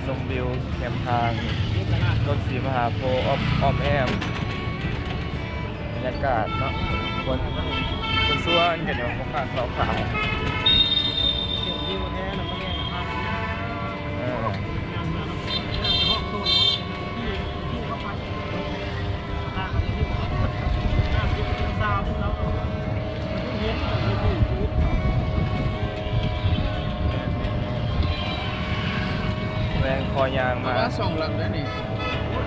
ຊົມວິວແຄມທາງ ລົດສີມະຫາໂພ ອ້ອມ ອ້ອມແອ້ມ ບັນຍາກາດເນາະ ຄົນ ຄົນຊວນກັນຢູ່ ພວກຂ້າງເສົາຂາວ ເອີ ແວ່ງຄໍຍ່າງມາ ສອງຫຼັງໄດ້ນີ້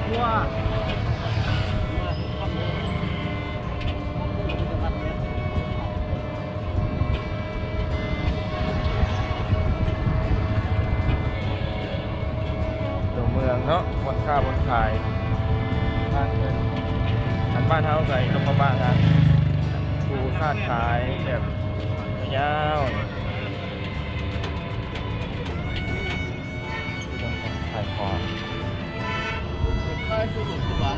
ຕົວເມືອງເນາະ ບ່ອນຄ້າບ່ອນຂາຍ ຮ້ານເງິນ ອັນບ້ານເຮົາກະລົງມາບາງ ອ່ະ ຜູ້ຄ້າຂາຍແບບຍາວໆ ຂາຍຂອງ ຄ້າຍຄືຫຼວງພະບາງ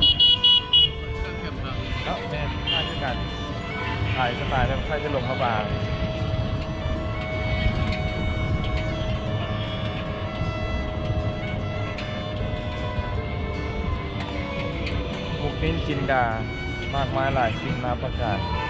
ເນາະ ແມ່ນຄ້າຍຄືກັນ ຂາຍສະໄຕລ໌ແບບຄ້າຍຄືຫຼວງພະບາງ ໝົກເປັນຈິນດາ ມາກມາຍຫຼາຍສິ່ງຫຼາຍປະການ.